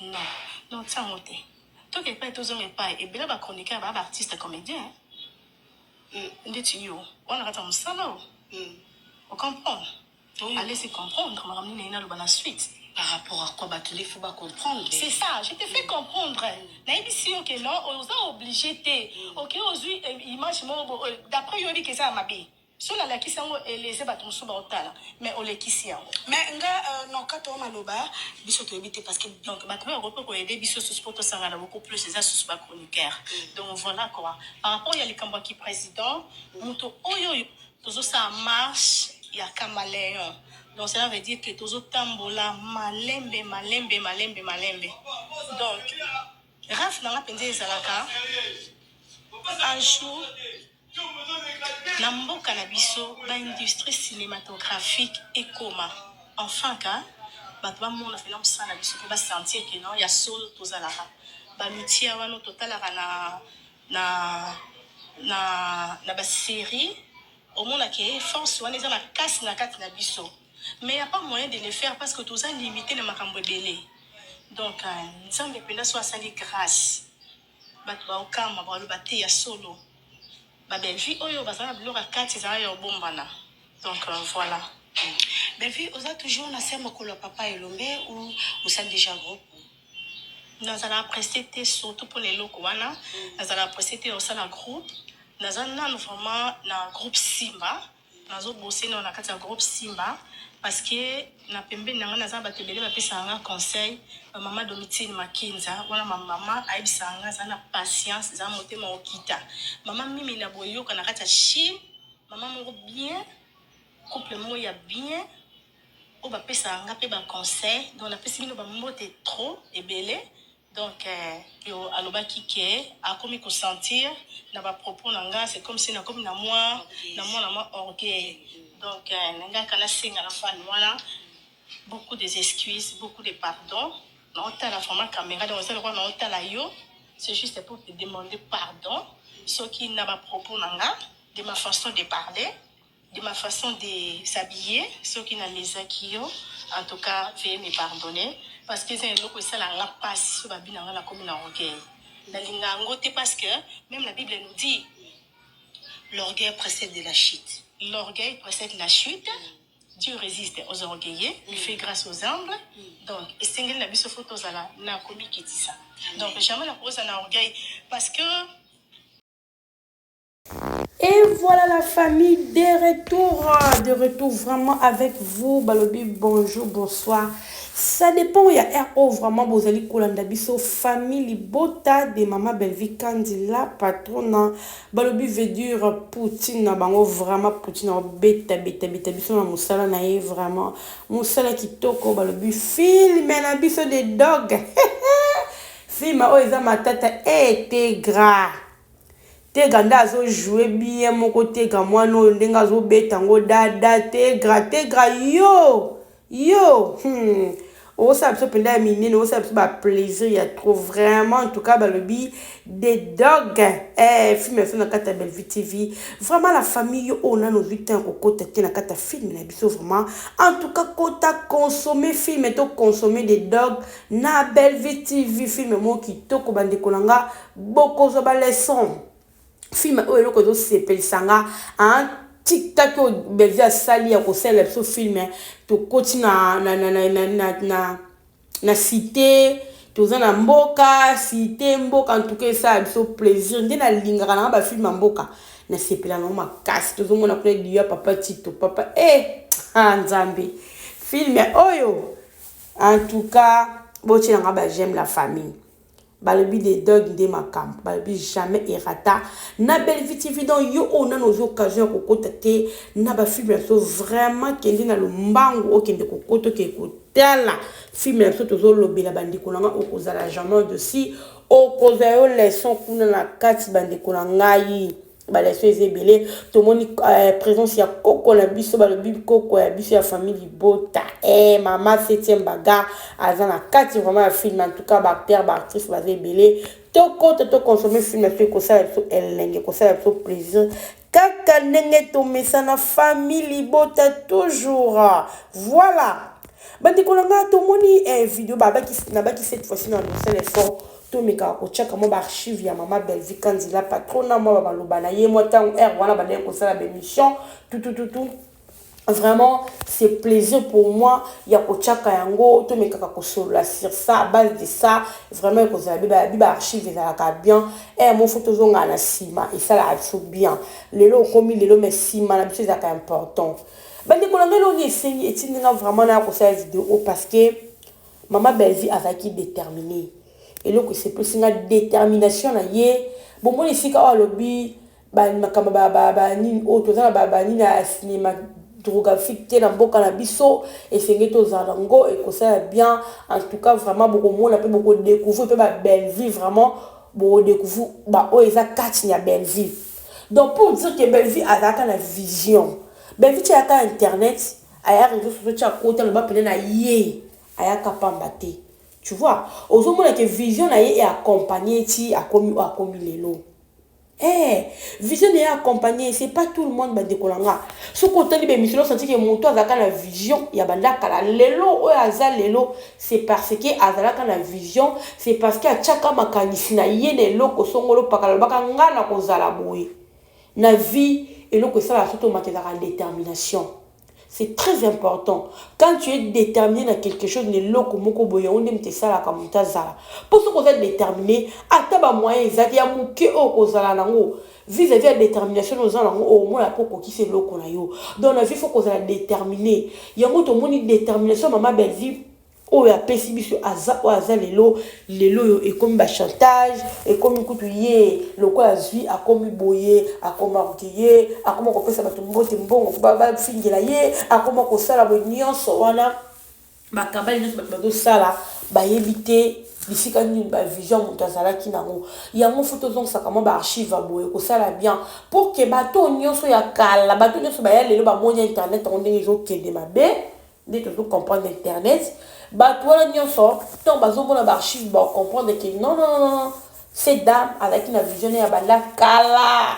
Non, non, ntango te. Toke epai, tozonga epai. Ebele bachroniqueur baa baartiste comédien. Ndeti yo wana kati ya mosala o ocomprendre. Allez se comprendre makambo nini naloba na suite. Par rapport à quoi? Bato nde faut bacomprendre. C'est ça, je te fais comprendre. Nayebisi yo ke non, oza obligé te. Ok, ozwi image moko d'après yo, oyebi ke eza ya mabe. So nalakisi yango, eleze bato mosusu baotala, mais olekisi yango. Mais nga non, kata o maloba, biso toyebi te parce que Donc bato oyo bakoki koaider biso susu mpo tosangana beaucoup plus, eza susu bachroniqueur. Donc voilà quoi, par rapport ya likambo ya ki président, moto oyo tozosala marche ya caméléon, donc cela veut dire que tozotambola malembe malembe malembe malembe. Donc rêve na nga mpenza ezalaka un jour na mboka na biso baindustrie cinématographique ekoma, enfin ka bato bamona mpena mosala na biso mpe basentir ke non, ya solo tozalaka balutia wana totalaka na basérie. Omonake force wana eza makasi na kati na biso, mais y a pas moyen de le faire parce que toza limité na makambo ebele. Donc Nzambe mpenza so asali grâce, bato baokama, baloba te ya solo babelvi oyo bazala na biloko ya kati ezala ya obombana. Donc voilà. Bellevue, oza toujours na se mokolo ya papa Elombe ou osali déjà groupe? Nazala pressé te, surtout mpona eloko wana. Nazala pressé te osala groupe. Naza nanu vraiment na groupe Simba, nazobose nano na kati ya groupe Simba parce que na pembeni na ngai naza na bato ebele bapesaka nga conseil. Bamama Domitine Makinza wana, mama ayebisaka nga aza na patience, eza motema okita. Mama Mimi na boyoka na kati ya Chine, mama moko bien, couple moko ya bien oyo bapesaka nga mpe baconseil. Donc napesi bino bambote trop ebele. Donc yo alobaki ke akomi kosentir na bapropos na nga, c'est comme si nakomi na mwa orgueil. Donc na ngai kaka nasenga na fani wana beaucoup des excuses, beaucoup de pardon. Naotala vraiment caméra, donc eza lokola naotala yo, c'est juste pour te demander pardon soki na bapropos na nga, de ma façon de parler, de ma façon de s'habiller, soki nalezaki yo. En tout cas, veuillez me pardonner parce que eza eloko esalanga mpasi. So babi na nga nakomi na orgueil, nalinga yango te parce que même la Bible nous dit: L'orgueil précède de la chute. L'orgueil précède la chute. Dieu résiste aux orgueilleux, il fait grâce aux humbles. Donc esengeli na biso faut tozala na komikitisa. Donc jamais nakozala na orgueil parce que Et voilà la famille de retour vraiment avec vous. Balobi bonjour, bonsoir. Ça dépend, il y a RO vraiment, bozali kolanda biso, famille libota de Maman Bellevue Kandi, la patronne. Balobi veut dire Poutine na bango, vraiment Poutine beta beta beta biso na musala na ye, vraiment musala kitoko. Balobi film na biso de dog. Film oyo eza matata integra. Tegra nde azojoue bien moko. Tegra mwana oyo ndenge azobeta yango dada. Tegra, Tegra, yo yo. Osala biso mpenza ya minene, osala biso baplaisir ya trop vraiment. En tout cas balobi the dog, film ya biso na kati ya Bellevue TV. Vraiment la famille, yo oyo nano ozwi ntango kokota te na kati ya film na biso, vraiment en tout cas kota consommer film to consommer the dog na Bellevue TV. Film moko kitoko, bandeko na nga, bokozwa baleçon. Film oyo eloko ezosepelisa nga, tiktak oyo Bellevue asali ya kosalela biso film, tokoti na cité, toza na mboka, cité mboka. En tout cas esala biso plaisir nde nalingaka nanga bafilm ya mboka, nasepela nango makasi. Tozomona kuna liyo ya papa Tito, papa e ah, Nzambe. Film oyo en tout cas botielanga baj'aime la famille. Balobi de dog nde makambo, balobi jamais erata na Bellevue TV. Donc yo oyo nano ozwi occasion ya kokota te na bafilm na biso, vraiment kende na lombangu, okende kokota, okende kotala film na biso tozolobela. Bandeko na ngai, okozala jamais déçu, okozwa yo leçon kuna na kati. Bandeko na ngai, baleçon eza ebele. Tomoni présence ya koko na biso, balobi koko ya biso ya famille libota, mama septième bagar aza na kati vraiment ya film. En tout cas baacteur, baactrice baza ebele. Tokota, toconsommer film na biso, ekosala biso elenge, ekosala biso plaisir kaka ndenge tomesana, famille libota toujours. Voilà. Bandeko na nga, tomoni video babaki nabaki. Cette fois-ci na nosala effort, tomekaka kotiaka mwa baarchive ya mama Bellevue Kanzila Patrona, mwa bamaloba na ye, mwa ntango heure wana bandeki kosala baémission tutututu. Vraiment, c'est plaisir pour moi ya kotiaka yango, tomekaka kosolola sur ça. À base de ça, vraiment ekozala bi baarchive ezalaka bien. E mo fo tozongaka na nsima, esalaka biso bien. Lelo okomi lelo, mais nsima na biso ezalaka important. Bandeko na ngai, elongi esengi etindinga vraiment naya kosala video parce que mama Bellevue azalaki déterminé. Eloko esepesi nga, détermination na ye. Bomoni esika oyo alobi makambo banini oyo toza na banini ya cinématographique te na mboka na biso, esengeli tozala nango, ekosala bien. En tout cas, vraiment bokomona mpe bokodécouvrir mpe babellevue, vraiment bokodécouvrir baoyo eza kati ya Bellevue. Donc pour dire que Bellevue azalaka na vision, Bellevue ti ayaka internet, aya réseau sociaux, ti akota, loba pene na ye, ayaka pamba te. Tu vois, ozomona ke vision na ye eaccompagne ti akomi oyo akomi lelo. Vision na ye accompagné, c'est pas tout le monde. Bandeko na nga, soki otali baémission, osenti ke moto azalaka na vision ya banda kala. Lelo oyo aza lelo, c'est parce que azalaka na vision, c'est parce que atiaka makanisi na ye na eloko songolo pakala. Alobaka: "Nga na kozala boye na vie." Eloko esalaka so tomaka ezalaka détermination. C'est très important quand tu es déterminé na quelque chose, na eloko moko boye. Yango nde moto esalaka moto azala. Mpo soki oza déterminé, ata bamoyen eza te ya moke oyo kozala nango, vis-à-vis ya détermination oza nango, omona mpo okokisa eloko na yo. Donc na vie, faut kozala déterminé. Yango tomoni détermination mama Bellevue oyo apesi biso, aza oyo aza lelo. Lelo oyo ekomi bachantage, ekomi kutu ye lokola azwi, akomi boye, akoma koke ye, akoma kopesa bato mbote, mbongo bafingela ye, akoma kosala boye. Nyonso wana, bakabali nyonso bato bazosala, bayebi te bisika nini bavision moto azalaki nango. Yango fo tozongisaka mwa baarchive ya boye, kosala bien pour que bato nyonso ya kala, bato nyonso baya lelo, bamoni internet yango ndenge ezokende mabe, nde tozocomprendre internet. Bato wana nyonso, ntango bazomona baarchive, bacomprendre ke non, non, non, non, cette dame azalaki na vision ya banda kala.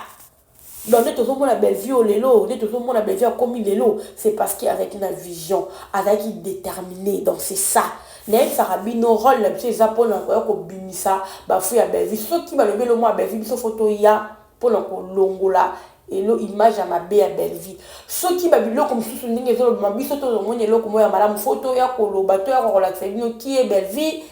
Donc nde tozomona Bellevue oyo lelo, nde tozomona Bellevue akomi lelo, c'est parce que azalaki na vision, azalaki déterminé. Donc c'est ça nayebisaka bino, rôle na biso eza mpona koya kobimisa bafu ya Bellevue. Soki balobi elomo ya Bellevue, biso fo toya mpona kolongola elo image ya mabe ya Bellevue. Soki babiloko mosusu ndenge ezolobama, biso tozomoni eloko moko ya malamu, fo toya koloba, toya kolakisa bino ki ye Bellevue,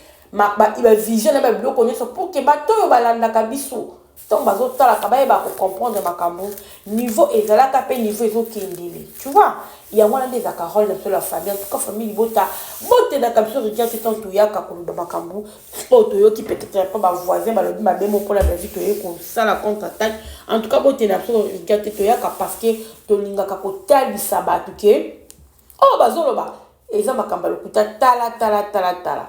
bavision na babiloko nyonso, pour ke bato oyo balandaka biso, ntango bazotalaka, bayeba kocomprendre makambo niveau ezalaka mpe niveau ezokendele. Tu vois, yango wana nde ezalaka rôle na biso, la famille. En tout cas, famille libota, botelaka biso rigueur te. Ntango toyaka koloba makambo oyo toyoki, peut-être mpo bavoisin balobi mabe mo mpona Bellevue, toye kosala contre attaque. En tout cas, botela biso rigueur te. Toyaka parce que tolingaka kotalisa bato ke oyo bazoloba eza makambo ya lokuta. Tala, tala, tala, tala,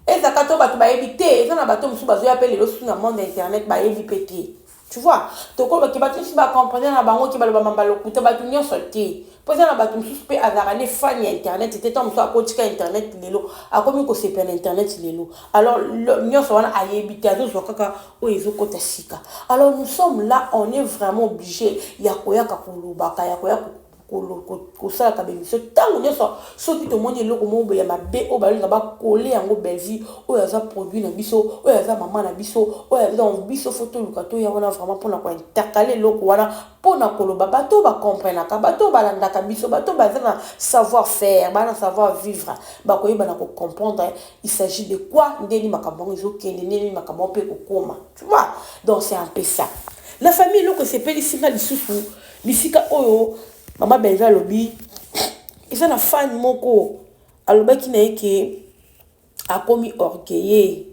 ezalaka to bato bayebi te. Eza na bato mosusu bazoya mpe lelo susu na monde internet, bayebi mpe te. Tu vois, tokolobaki bato nyonso bacomprendre na bango ke baloba mamba lokuta, bato nyonso te, mpo eza na bato mosusu mpe azalaka ne fan ya internet te. Ntango mosusu akotika internet lelo, akomi kosepela na internet lelo. Alors nyonso wana ayebi te, azozwa kaka oyo ezokota sika. Alors nous sommes là, on est vraiment obligé ya koyaka kolobaka, ya koya kosalaka bémission ntango nyonso. Soki tomoni eloko moko boye ya mabe oyo balinga bakole yango Bellevue oyo aza produit na biso, oyo aza mama na biso, oyo aza biso, fo toluka toya wana vraiment mpona kointercaler eloko wana, mpona koloba. Bato oyo bacomprenaka, bato oyo balandaka biso, bato oyo baza na savoir faire, baa na savoir vivre, bakoyeba na kocomprendre il s'agit de quoi, ndeni makambo yango ezokende, ndeni makambo yango mpe ekokóma. Tu vois, donc c'est un peu ça, la famille. Eloko esepelisi nga lisusu, bisika oyo mama Bellevue alobi, eza na fan moko alobaki na ye ke akomi orgueilleux.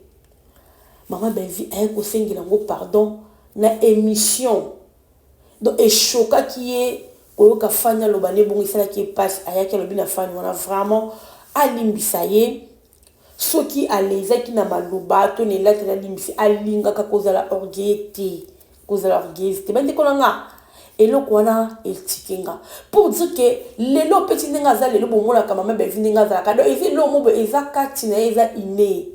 Mama Bellevue aye kosengela yango pardon na émission. Donc eshokaki ye koyoka fan aloba nde bongo, esalaki ye mpasi. Ayaki, alobi na fan wana vraiment alimbisa ye soki alezaki na maloba to na elateli, alimbisi. Alingaka kozala orgueilleux te, kozala orgueilleuse te. Bandeko na nga, eloko wana etike nga pour dire ke lelo opeti ndenge aza lelo, bomonaka mama Bellevue ndenge azalaka. Donc eza eloko moko eza kati na ye, eza inné,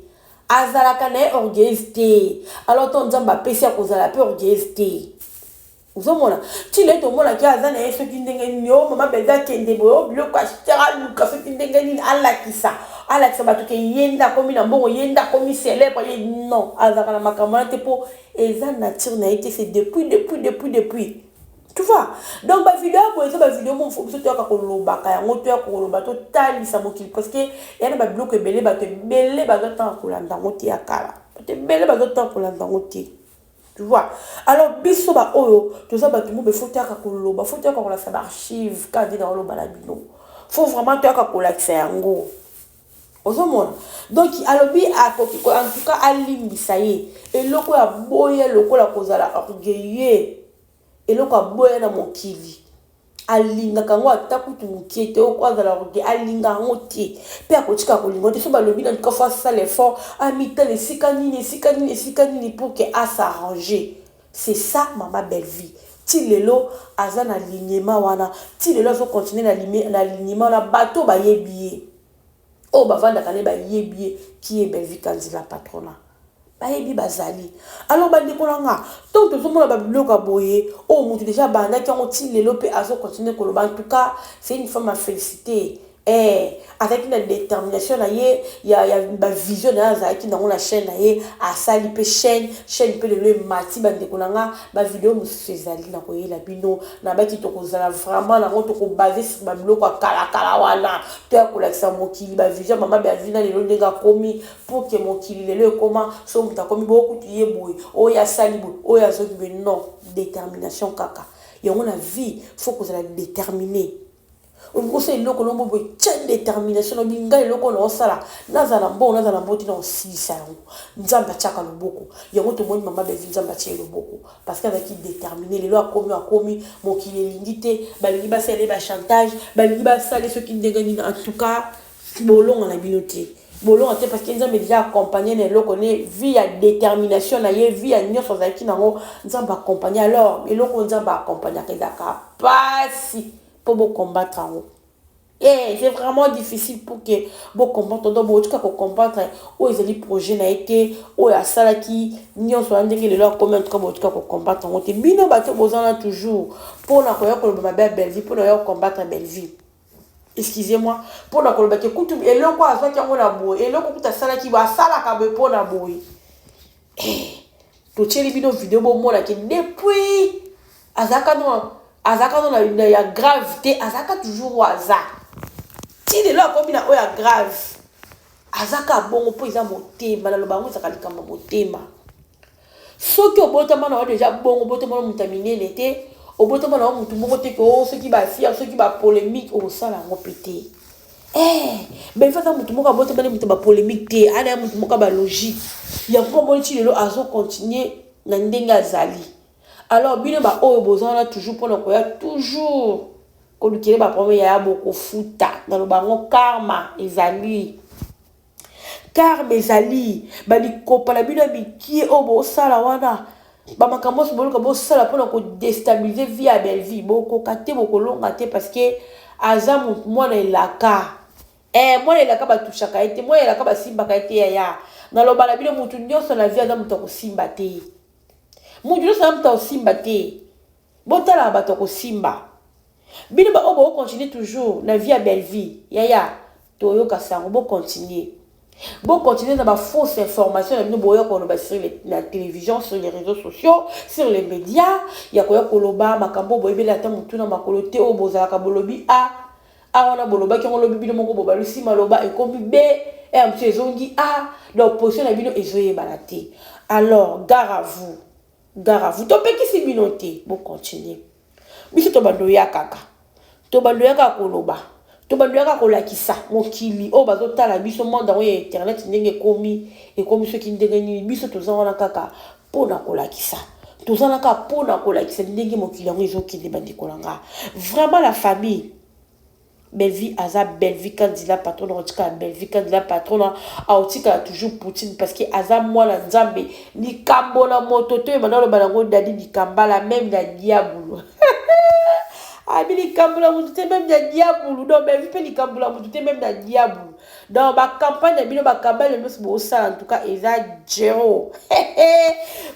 azalaka na ye orgueilleuse te. Alors to Nzambe apesi ya kozala mpe orgueilleuse te. Ozomona ti lelo tomonaki aza na ye soki ndenge nini, o mama Bellevue akende boye, o biloko acheter, aluka soki ndenge nini, alakisa alakisa bato ke ye nde akomi na mbongo, ye nde akomi célèbre ye. Non, azalaka na makambo wana te, mpo eza nature na ye te. C'est depuis, depuis, depuis, depuis, tu vois. Donc bavideo ya boye eza bavideo mo biso toyaka kolobaka yango, toyaka koloba, totalisa mokili, parce que eya na babiloko ebele, bato ebele bazotanga kolanda yango te, ya kala, bato ebele bazotanga kolanda yango te, tu vois. Alors biso baoyo toza bato mo faut toyaka koloba, faut toyaka kolakisa baarchive kaka nde na oloba na bino. Faut vraiment toyaka kolakisa yango, ozomona. Donc alobi akoki, en tout cas alimbisa ye. Eloko ya boye lokola kozala orgueilleux, eloko aboya na mokili, alingaka yango ata kutu mokie te. Oko azala orgueil, alingaka yango te, mpe akotika kolinga te. So balobi na tout cas, faut asala effort, amitala esika nini, esika nini, esika nini, pour que as'arranger. C'est ça, mama Bellevue ti lelo aza na lignema wana, ti lelo azocontinue na lignema wana. Bato bayebi ye, oyo bavandaka nde bayebi ye, ki ye Bellevue Kanzila Patrona, bayebi bazali. Alors bandeko na nga, ntango tozomona babiloko ya boye, oyo motu déjà abandaki yango, ti lelo mpe azocontinue koloba, en tout cas c'est une femme à féliciter. Azalaki na détermination na ye ya bavision na ye, azalaki nango na chaîne na ye, asali mpe chaîne, chaîne mpe lelo emati. Bandeko na nga, bavideo mosusu ezali na koyela bino na baki, tokozala vraiment nango, tokobase sur babiloko ya kalakala wana, toya kolakisa mokili bavision mama Bellevue na lelo ndenge akomi, pour que mokili lelo ekoma so moto akomi bokutu ye boye, oyo asali boye, oyo azoki boye. Non, détermination kaka yango na vie, faut kozala déterminé. Olingi osala eloko no boye, tia détermination. Lobi ngai eloko na osala, nazala na mbongo, nazala na mbongo, tina osilisa yango. Nzambe atiaka loboko. Yango tomoni mama Bellevue, Nzambe atie loboko parce que azalaki déterminé. Lelo akomi, akomi, mokili elingi te, balingi basala ye bachantage, balingi basala soki ndenge nini. En tout cas bolonga na bino te, bolonga te, parce que Nzambe déjà accompagne na eloko ne vie ya détermination na ye, vie ya nyonso azalaki nango, Nzambe accompagne. Alors eloko Nzambe accompagnaka ezalaka pasi mpo bocombattre yango. C'est vraiment difficile pour que bocombattre. Donc botika kocombattre oyo ezali projet na ye te, oyo asalaki nyonso wana, ndenge lelo akomi. En tout cas botika kocombattre yango te. Bino bato boza na toujours mpona koya koloba mabe ya Bellevue, mpona koya kocombattre Bellevue, excusez-moi, mpona koloba ke kutu eloko azwaki yango na boye, eloko kutu asalaki boye, asalaka boye mpona boye. Totieli bino video, bomonaki depuis azalaka no, azalaka no na ya grave te, azalaka toujours oyo aza ti lelo akomi na oyo ya grave, azaka bongo mpo eza motema. Naloba yango, ezalaka likambo ya motema. Soki obotama na yo déjà bongo, obotama na moto ya minene te, obotama na yo motu moko te ke o soki bafier, soki bapolémique, okosala yango mpe te. Bellevue aza motu moko abotama nde moto ya bapolémique te, ana ya motu moko ya balogique. Yango omoni ti lelo azocontinue na ndenge azali. Alors bino baoyo boza wana toujours mpona koya toujours kolukele baproblème, yaya, bokofuta. Naloba yango, karma ezali, karma ezali. Balikopa na bino ya mikie oyo bosala wana, bamakambo nyonso boluka bosala mpona kodéstabiliser vie ya Bellevue, bokoka te, bokolonga te, parce que aza mwana elaka. Mwana elaka batushaka ye te, mwana elaka basimbaka ye te. Yaya, naloba na bino, motu nyonso na vie aza moto akosimba te, motu nyonso aza moto akosimba te. Botalaka bato akosimba. Bino baoyo bokocontinue toujours na vie ya Bellevue, yaya, toyoka sango. Bocontinue, bocontinue na bafausse information na bino, boya koloba sur la télévision, sur les réseaux sociaux, sur les médias, ya koya koloba makambo boyebeli ata motu na makolo te. Oyo bozalaka bolobi a a wana, bolobaki yango lobi, bino moko bobalusi maloba, ekomi b e mosu ezongi a. Donc position na bino ezoyebana te. Alors gare à vous, gare à vous. Topekisi bino te, bocontinue. Biso tobanda oya kaka, tobanda oya kaka koloba, tobanda oya kaka kolakisa mokili oyo bazotala biso, monde yango ya internet ndenge ekomi, ekomi soki ndenge nini. Biso toza wana kaka mpona kolakisa, toza wana kaka mpona kolakisa ndenge mokili yango ezokende. Bandeko na nga, vraiment la famille, Bellevue aza Bellevue Kandila Patrona, aotikala Bellevue Kandila Patrona, aotikala toujours Poutine, parce que aza mwana Nzambe. Likambo na moto toyeba, naloba nango dadi likambala, même na diabulu abi likambo na motu te, même na diabulu. Donc Bellevue mpe likambo na motu te, même na diabulu. Donc bacampagne na bino, bacampagne na nyonso bosala, en tout cas eza zero.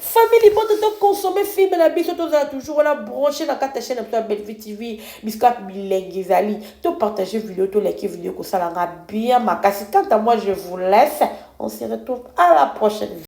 Famille libota, toconsommer film na biso, tozala toujours wana branché na kati ya chaîne na biso ya Bellevue TV, bisika bilengi ezali. Topartage vidéo, tolike vidéo, kosalanga bien makasi. Quant à moi, je vous laisse, on se retrouve à la prochaine.